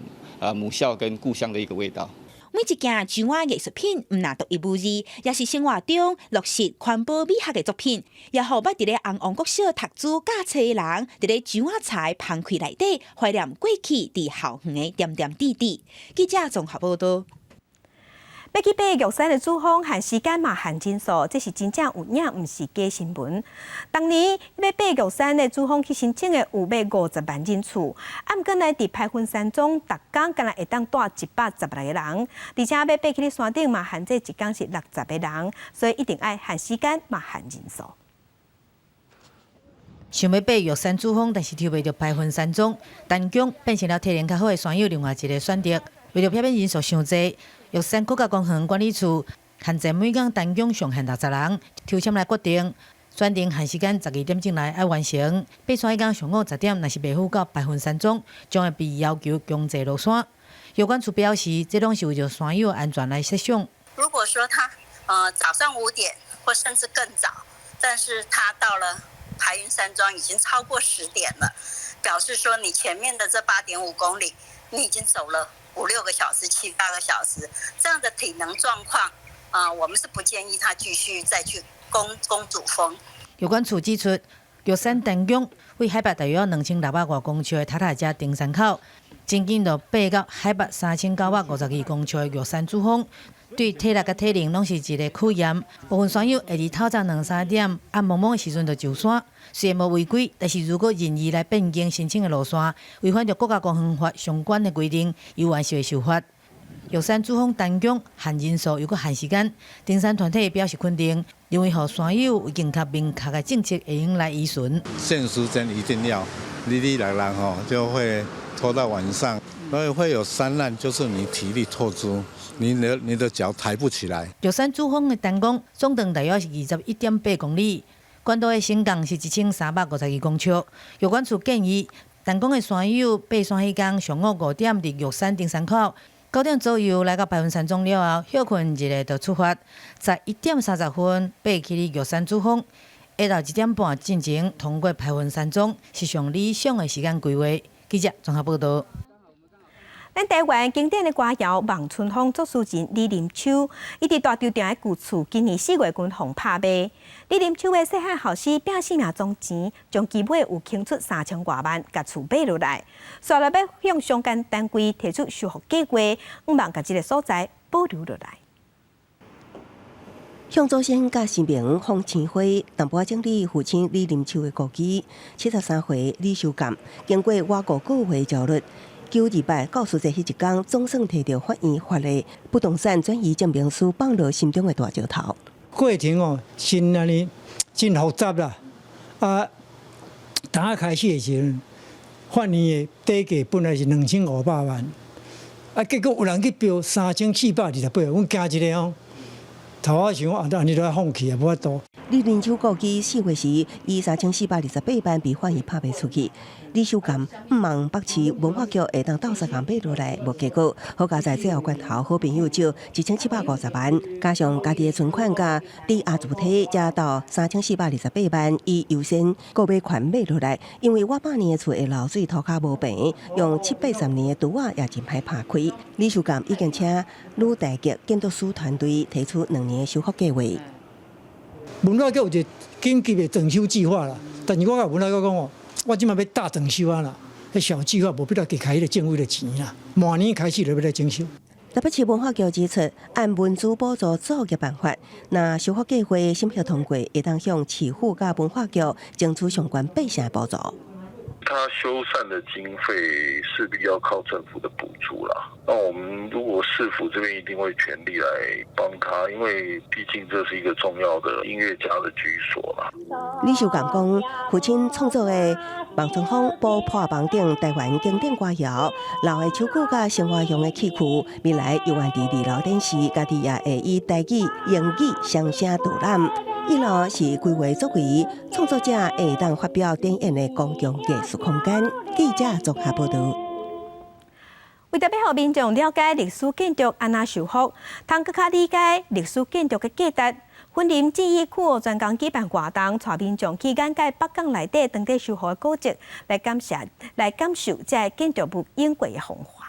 母校跟故鄉的一個味道。每每一件樟仔藝術品，毋但獨一無二，也是生活中落實環保美學的作品，也予捌佇咧紅王國小讀書教冊的人，佇咧樟仔柴芳氣內底懷念過去佇校園的點點滴滴。記者綜合報道。欲去爬玉山的主峰，限時間嘛限人數，這是真正有影，毋是假新聞。當年欲爬玉山的主峰去申請的有欲50萬人次，啊，毋過呢，佇排雲山莊，逐工敢若會當帶116個人，而且欲爬去山頂嘛限制一工是60個人，所以一定愛限時間嘛限人數。想欲爬玉山主峰，但是抽袂著排雲山莊，單攻變成了體能較好的山友另外一個選擇。為著避免人數傷濟，玉山國家公園管理處限制每工單攻上限60人，抽籤來決定。選定限時間12點鐘內愛完成。爬山彼工上午10點，若是袂赴到排雲山莊，將會被要求強制落山。藥管處表示，這攏是為著山友安全來設想。如果說他早上5點或甚至更早，但是他到了排雲山莊已經超過10點了，表示說你前面的這8.5公里，你已經走了五六個小時、七八個小時，這樣的體能狀況，啊，我們是不建議他繼續再去攻主峰。藥管處指出，玉山單攻位海拔大約2600外公尺的塔塔加登山口，真緊就爬到海拔3952公尺的玉山主峰，對體力佮體能攏是一個考驗。部分山友會佇透早兩三點暗濛濛的時陣就上山，雖然無違規，但是如果任意來變更申請的路線，違反著國家公園法相關的規定，猶原是會受罰。玉山主峰單攻限人數又閣限時間，登山團體表示肯定，認為予山友有更較明確的政策會用來依循。限時間一定要，哩哩啦啦吼，就會拖到晚上，所以會有山難，就是你體力透支，你的腳抬不起來。玉山主峰的單攻總長大約是21.8公里，懸度的升降是1352公尺。藥管處建議，單攻的山友爬山彼工上午5點佇玉山登山口，9點左右來到排雲山莊了後，歇睏一下就出發，11點30分爬去玉山主峰，下晝1點半進前通過排雲山莊，是上理想的時間規劃。記者綜合報道。咱台灣經典的歌謠《望春風》作詞人李林秋，伊佇大稻埕的舊厝，今年4月份予拍賣。李林秋的細漢後生拚性命裝錢，將期尾有傾出3000外萬，共厝買落來。煞來欲向相關單位提出修復計劃，向望共這个所在保留落來。向祖先佮神明放生花，淡薄仔整理父親李林秋的故居。73歲李修鑑經過外五個月焦慮，9·28教師節彼一工，總算提著法院發的不動產轉移證明書放落心中的大石頭。過程哦，真按呢，真複雜啦。啊，當開始的時陣，法院的底價本來是2500萬，啊，結果有人去標3428萬，阮驚一下哦。頭仔想啊，按呢就愛放棄啊，無法度。李林秋故居4月時以3428萬被法院拍賣出去。李秀鑑向望北市文化局會當鬥相共買落來，無結果。好佳哉最後關頭，好朋友借1750萬，加上家己的存款佮抵押主體，才到3428萬，以優先購買權買落來。因為倚百年的厝會漏水，塗跤無平，用七八十年的櫥仔也真歹拍開。李秀鑑已經請呂大杰建築師團隊提出2年的修復計劃。文化局有一個緊急的整修計劃啦，但是我共文化局講哦，我這馬欲大整修啊啦，彼小計劃無必要加開彼個政府的錢啦，明年開始就欲來整修。台北市文化局指出，按文資補助作業辦法，若修復計劃審核通過，會當向市府佮文化局爭取相關百項補助。他修繕的經費勢必要靠政府的補助啦。那我們如果市府這邊一定會全力來幫他，因為畢竟這是一個重要的音樂家的居所啦。李秀鑑講，父親創作的《望春風》、《補破網》等台灣經典歌謠，老的手鼓佮生活用的器具，未來猶原佇二樓展示，家己也會以台語、英語雙聲導覽。一樓是規劃作為創作者會當發表展演的公共藝術空間。記者綜合報道。為著欲予民眾了解歷史建築按怎修復，通閣較理解歷史建築的價值。雲林記憶區專工舉辦活動，帶民眾去眼界北港內底當地修復的古蹟，來感受這个建築物永過的風華。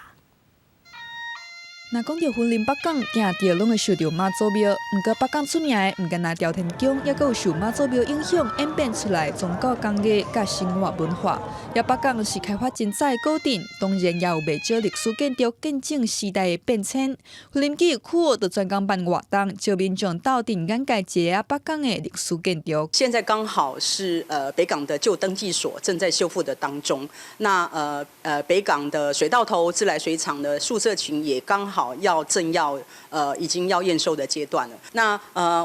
若講著雲林北港，定著攏會想著媽祖廟。毋過北港出名的，毋干焦朝天宮，猶閣有受媽祖廟影響演變出來宗教工藝佮生活文化。也北港是開發真早的古鎮，當然也有袂少歷史建築見證時代的變遷。雲林記憶區就專工辦活動，招民眾鬥陣眼界一下北港的歷史建築。現在剛好是北港的舊登記所正在修復的當中，那北港的水道頭自來水廠的宿舍群也剛好要正要已經要驗收的階段了。那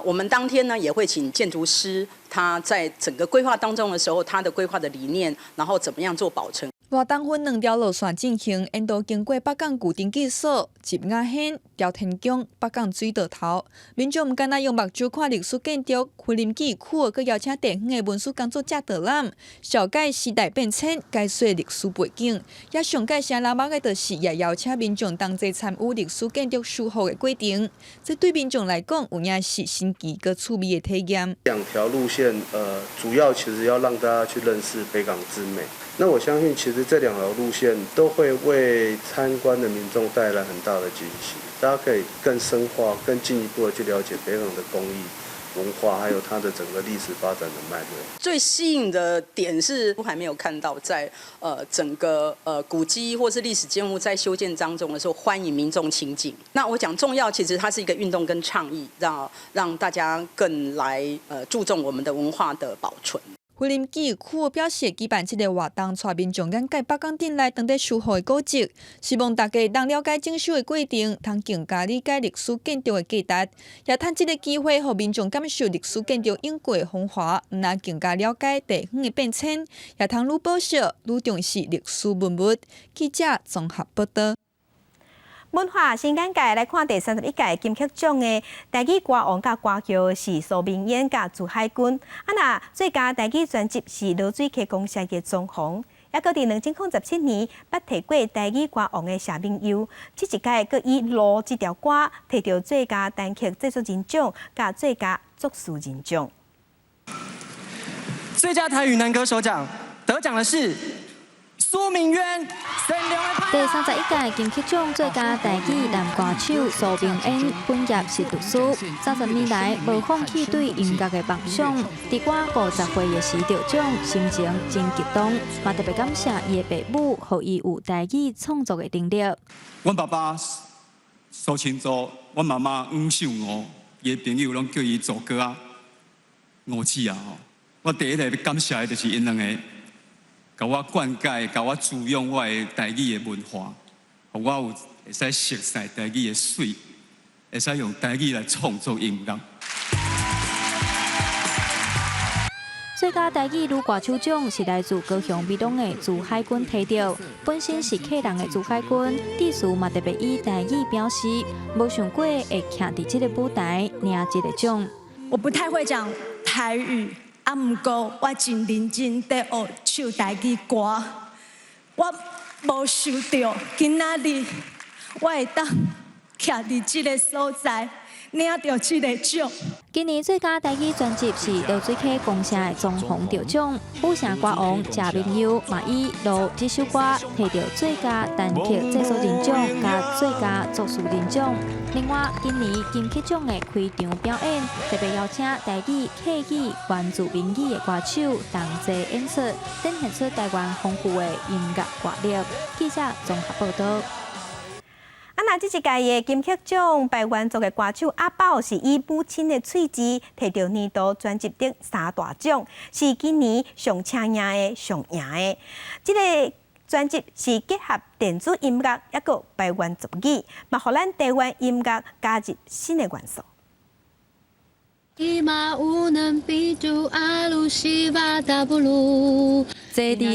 我們當天呢也會請建築師，他在整個規劃當中的時候，他的規劃的理念，然後怎麼樣做保存。活動分兩條路線進行，沿途經過北港舊登記所、集雅軒、朝天宮、北港水道頭。民眾毋干焦用目睭看歷史建築，雲林記憶區閣邀請地方的文史工作者導覽，紹介時代變遷，解說歷史背景。也上蓋聲人捌的，就是也邀請民眾同齊參與歷史建築修復的過程。這對民眾來講，有影是新奇閣趣味的體驗。兩條路線，主要其實要讓大家去認識北港之美。那我相信，其實這兩條路線都會為參觀的民眾帶來很大的驚喜，大家可以更深化、更進一步的去了解北港的工藝文化，還有它的整個歷史發展的脈絡。最吸引的點是，我還沒有看到在整個古蹟或是歷史建物在修建當中的時候，歡迎民眾親近。那我講重要，其實它是一個運動跟倡議，讓大家更來注重我們的文化的保存。雲林記憶區表示，舉辦這个活動，帶民眾眼界北港鎮內當地修復的古蹟，希望大家當了解整修的過程，通更加理解歷史建築的價值，也趁這个機會，予民眾感受歷史建築永過的風華，毋但更加了解地方的變遷，也通愈保惜、愈重視歷史文物。記者綜合報導。文化新眼界來看第31屆金曲獎的台語歌王佮歌后是蘇明淵佮朱海軍。啊，若最佳台語專輯是濁水溪公社的莊紅，猶閣佇2017年捌提過台語歌王的謝明佑，這一屆閣以《路》這條歌提著最佳單曲製作人獎佮最佳作詞人獎。最佳台語男歌手獎得獎的是蘇明淵。第31屆金曲獎最佳台語男歌手蘇明淵本業是律師，30年來無放棄對音樂的夢想。佇我50歲的時得獎，心情真激動，嘛特別感謝伊的爸母，予伊有台語創作的能力。阮爸爸蘇清洲，阮媽媽黃秀娥，伊的朋友攏叫伊祖哥啊、吳姊啊吼。我第一个欲感謝的就是𪜶兩个。共我灌溉，共我滋養我的台語的文化，予我有會使熟悉台語的水，會使用台語來創作音樂。最佳台語女歌手獎是來自高雄美濃的朱海軍提著，本身是客人的朱海軍，致辭嘛特別以台語表示，無想過會徛佇這个舞台領這个獎。我不太會講台語。啊，毋過我真認真佇學唱台語歌，我無想著今仔日我會當徛佇這个所在領著這个獎。今年最佳台語專輯是濁水溪公社的莊紅得獎，府城歌王謝明佑嘛以《路》這首歌提著最佳單曲製作人獎佮最佳作詞人獎。另外，今年金曲獎的開場表演特別邀請台語、客語、原住民語的歌手同齊演出，展現出台灣豐富的音樂活力。記者綜合報導。啊，若這一屆的金曲獎排灣族的歌手阿寶是以母親的喙舌提著年度專輯得三大獎，是今年上車贏的、上贏的。這个專輯是結合電子音樂，猶閣排灣族語，嘛予咱台灣音樂加入新的元素。坐佇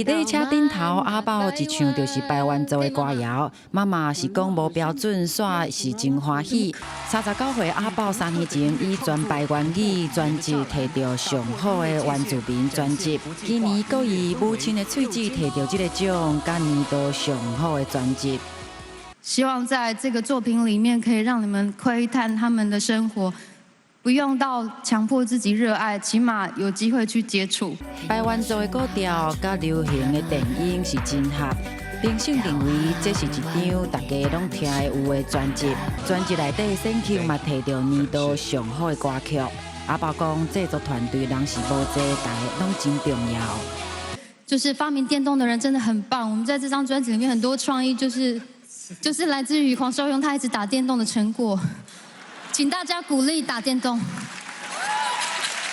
禮車頂頭，阿寶一唱就是排灣族的歌謠。媽媽是講無標準，煞是真歡喜。39歲阿寶3年前以全排灣語專輯提著上好的原住民專輯，今年閣以母親的喙舌提著這个獎，佮年度上好的專輯。希望在這個作品裡面，可以讓你們窺探他們的生活。不用到強迫自己熱愛，起碼有機會去接觸。排灣族的古調佮流行的電音是真合。評審認為這是一張大家攏聽會有的專輯，專輯內底選曲嘛提著年度上好的歌曲。阿爆講製作團隊人是無濟，大家攏真重要。就是發明電動的人真的很棒，我們在這張專輯裡面很多創意就是來自於黃少雍他一直打電動的成果，請大家鼓勵打電動。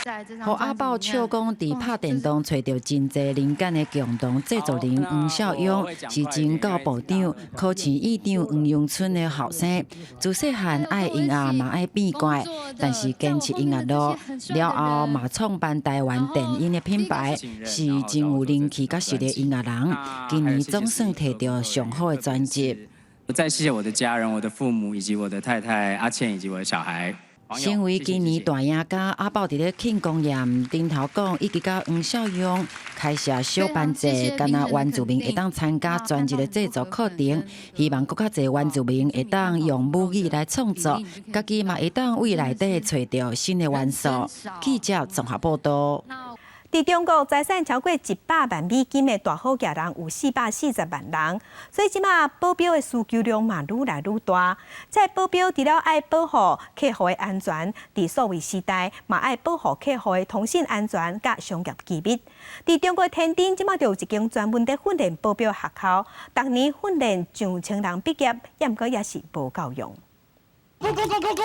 予阿爆笑講，佇拍電動揣著真濟靈感的共同製作人黃少雍是前教部長、考試院長黃榮春的後生。自細漢愛音樂嘛愛變怪，但是堅持音樂路了後嘛創辦台灣電音的品牌，是真有人氣佮實力的音樂人。今年總算提著上好的專輯。我再謝謝我的家人、我的父母以及我的太太阿倩以及我的小孩。成為今年大贏家，阿爆佇咧慶功宴頂頭講，以及佮黃少雍開設小班制，敢若原住民會當參加專業的製作課程，希望閣較濟原住民會當用母語來創作，家己嘛會當為內底揣著新的元素。記者綜合報道。佇中國財產超過100萬美金的大好額人有440萬人，所以這馬保鏢的需求量嘛愈來愈大。這保鏢除了愛保護客戶的安全，佇數位時代嘛愛保護客戶的通訊安全佮商業機密。佇中國天津這馬就有一間專門佇訓練保鏢學校，逐年訓練上千人畢業，毋過也是無夠用。 Go go go go go！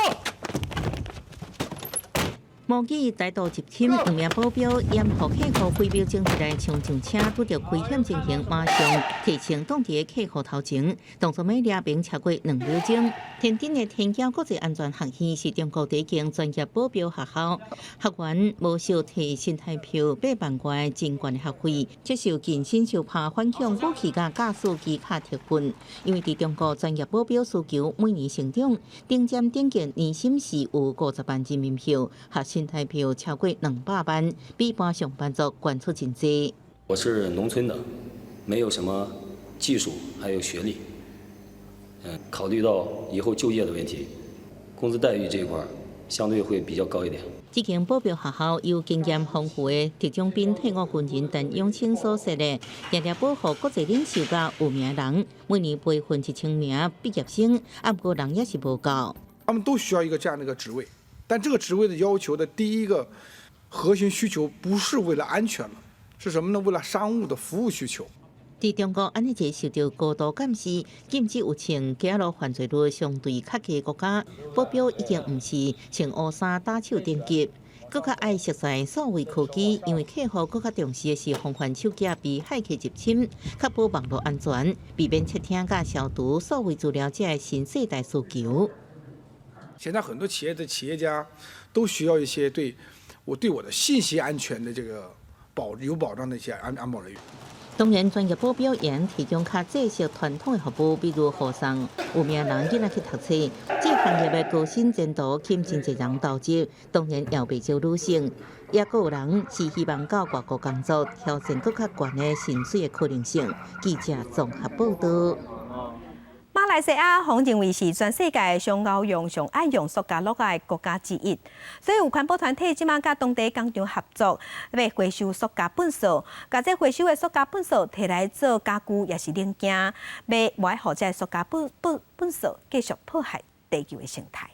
模擬歹盜入侵，兩名保鏢掩護客戶幾秒鐘之內衝上車，拄著危險情形，馬上提槍擋佇客戶頭前，動作猛掠明超過2秒鐘。天津的天驕國際安全學院是中國第一間專業保鏢學校，學員無收提新台票8萬元真懸的學費，接受健身相拍反恐武器佮駕駛機卡特訓。因為佇中國專業保鏢需求每年成長，頂尖等級年薪是有50萬人民幣，合新台票超過200萬，比一般上班族懸出真濟。我是農村的，沒有什麼技術，還有學歷。考慮到以後就業的問題，工資待遇這一塊相對會比較高一點。這間保鏢學校由經驗豐富的特種兵退伍軍人鄧永清所設立，常常保護國際領袖佮有名人，每年培訓1000名畢業生，啊，毋過人也是無夠。他們都需要一個這樣的一個職位，但這個職位的要求的第一個核心需求不是為了安全了，是什麼呢？為了商務的服務需求。佇中國，按呢一個受著高度監視、禁止有穿街路犯罪率相對較低國家，保鏢已經毋是穿烏衫打手等級，閣較愛熟悉數位科技，因為客戶閣較重視的是防範手機被駭客入侵，確保網路安全，避免竊聽佮消除數位資料這个新世代需求。現在很多企業的企業家都需要一些對我的信息安全的這個有保障的一些安保人員。當然，專業保鏢會提供較正式傳統的服務，比如護送有名人囡仔去讀冊。這行業的高薪前途吸引真濟人投入，當然也有袂少女性，也閣有人是希望到外國工作，挑戰閣較懸的薪水的可能性。記者綜合報道。馬來西亞予認為是全世界上𠢕用、上愛用塑膠樂的國家之一，所以有環保團體這馬佮當地工廠合作，欲回收塑膠糞埽，共這回收的塑膠糞埽提來做家具，抑是零件，欲無愛予這塑膠糞埽繼續破壞地球的生態。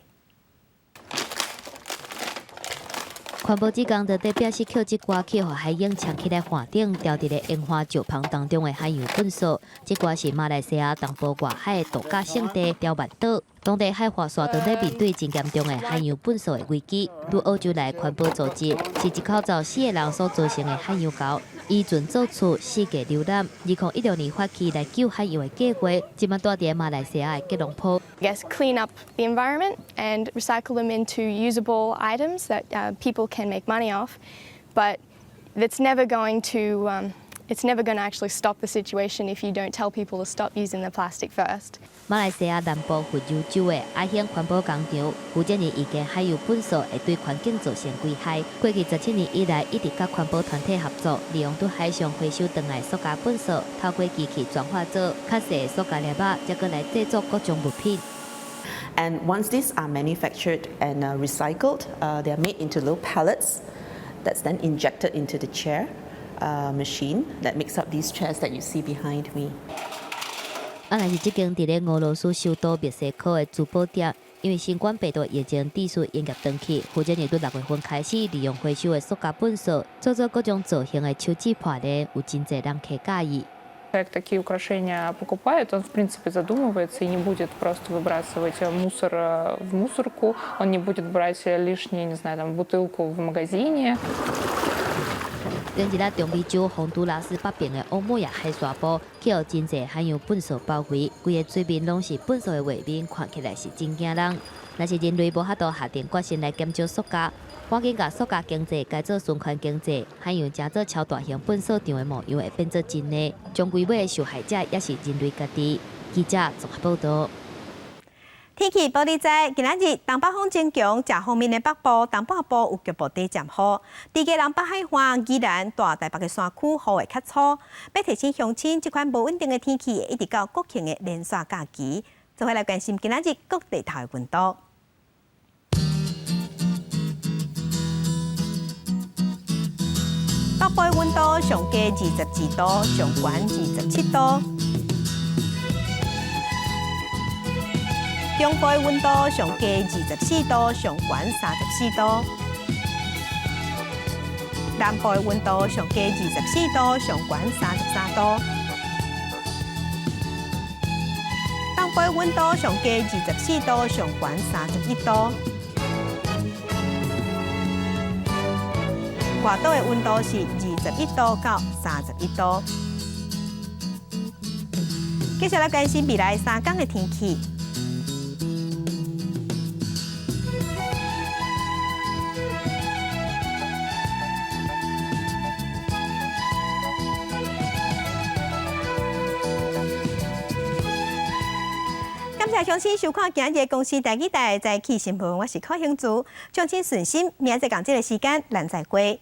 環保志工就表示，抾這寡去予海湧衝起來岸頂，牢佇咧煙花石棚當中的海洋糞埽。這寡是馬來西亞東部外海的度假勝地刁曼島，當地海岸線正咧面對真嚴重的海洋糞埽的危機。對澳洲來環保組織是一口罩四個人所造成的海洋猴，伊陣做出世界瀏覽。2016年發起來救海洋的計劃，這馬蹛佇馬來西亞的吉隆坡。 I guess clean up the environment and recycle them into usable items that people can make money off, but it's never going to actually stop the situation if you don't tell people to stop using the plastic first. 馬來西亞南部佛柔州的阿興環保工廠負責人預見海洋糞埽會對環境造成危害。過去17年以來，一直佮環保團體合作，利用佇海上回收轉來塑膠糞埽，透過機器轉化做較細的塑膠粒仔，再閣來製作各種物品。 And once these are manufactured and recycled, they are made into little pellets that's then injected into the chair machine that makes up these chairs that you see behind me. 啊，若是這間佇咧俄羅斯首都莫斯科的珠寶店，因為新冠病毒疫情持續營業斷去，負責人對6月份開始利用回收的塑膠糞掃，做做各種造型的手指破咧，有真濟人客佮意。 Человек такие украшения покупает, он в принципе задумывается и не будет просто выбрасывать мусор в мусорку, он не будет брать лишнюю, не знаю, там, бутылку в магазине. 頂一日中美洲洪都拉斯北邊的歐莫亞海沙埔，去予真濟海洋糞掃包圍，規个水面攏是糞掃的畫面，看起來是真驚人。若是人類無法度下定決心來減少塑膠，趕緊共塑膠經濟改做循環經濟，海洋成做超大型糞掃場的模樣會變做真的，終歸尾的受害者也是人類家己。記者綜合報導。天氣報你知，今仔日東北風增強，誠鋒面的北部、東半部有局部短暫雨。佇基隆北海岸、宜蘭、大台北的山區雨會較粗。欲提醒鄉親，這款無穩定的天氣會一直到國慶的連續假期。做伙來關心今仔日各地頭的溫度。北部的溫度上低22度，上懸27度。中部的溫度上低24度，上懸34度。南部的溫度上低24度，上懸33度。東部的溫度上低24度，上懸31度。外島的溫度是21度到31度。接下來關心未來三工的天氣。感謝鄉親收看今日公視台語台早起新聞，我是柯興珠，祝請順心，明仔載仝這个時間，咱再會。